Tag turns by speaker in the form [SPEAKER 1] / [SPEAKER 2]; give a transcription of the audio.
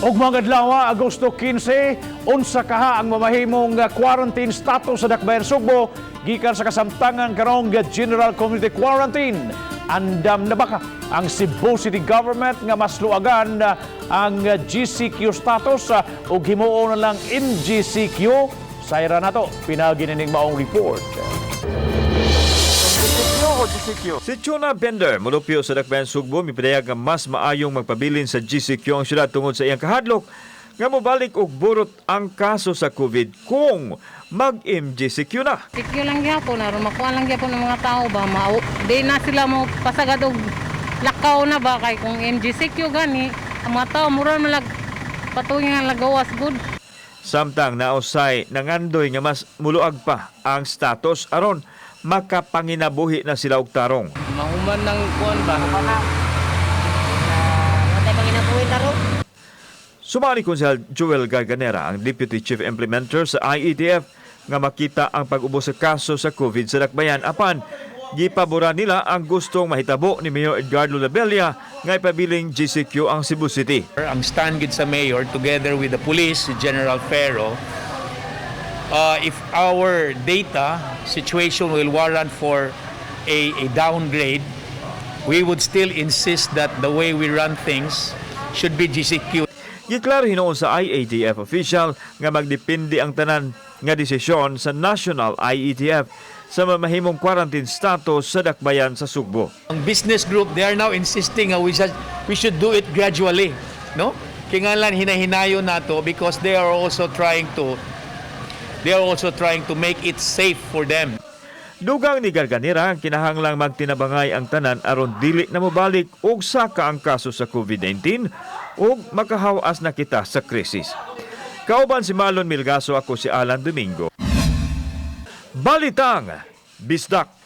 [SPEAKER 1] Ug mga adlaw, Agosto 15, unsa kaha ang mamahimong quarantine status sa Dakbayan Sugbo gikan sa kasamtangan karong General Community Quarantine? Andam na baka ang Cebu City Government nga mas luagan ang GCQ status ug himuon na lang MGCQ? Sayra nato pinaagi nining maong report.
[SPEAKER 2] Si Chuna Bender, mulupyo sa Dakbayan Sugbo, mipadayag nga mas maayong magpabilin sa GCQ ang syudad tungod sa iyang kahadlok nga mobalik og burot ang kaso sa COVID kung mag-MGCQ na.
[SPEAKER 3] GCQ lang gyapon, aron makuha lang gyapon ng mga tao ba, mao di na sila mo pasagad og lakaw na ba, kay kung MGCQ gani, ang mga tao mura man lag patuloy nga lagawas gud.
[SPEAKER 2] Samtang nausay nangandoy nga mas muluag pa ang status aron makapanginabuhi na sila og tarong.
[SPEAKER 4] Mahuman ng kuan ba?
[SPEAKER 5] Matay panginabuhi tarong.
[SPEAKER 2] Sumali Konsehal Joel Garganera, ang Deputy Chief Implementer sa IATF, nga makita ang pag-ubos sa kaso sa COVID sa Dakbayan, apan gipabura nila ang gustong mahitabo ni Mayor Edgardo Labella nga ipabiling GCQ ang Cebu City.
[SPEAKER 6] Ang stand gid sa mayor together with the police, si General Ferro, if our data situation will warrant for a downgrade, we would still insist that the way we run things should be GCQ.
[SPEAKER 2] Giklaro hinuon sa IATF official nga magdepende ang tanan nga desisyon sa National IATF sa mamahimong quarantine status sa Dakbayan sa Sugbo.
[SPEAKER 6] Ang business group, they are now insisting nga we should do it gradually, no? Kinahanglan hinahinayon nato because they are also trying to make it safe for them.
[SPEAKER 2] Dugang ni Garganera, kinahanglang magtinabangay ang tanan aron dili na mobalik og saka ang kaso sa COVID-19 ug makahawas na kita sa krisis. Kauban si Marlon Milgaso, ako si Alan Domingo. Balitang Bisdak.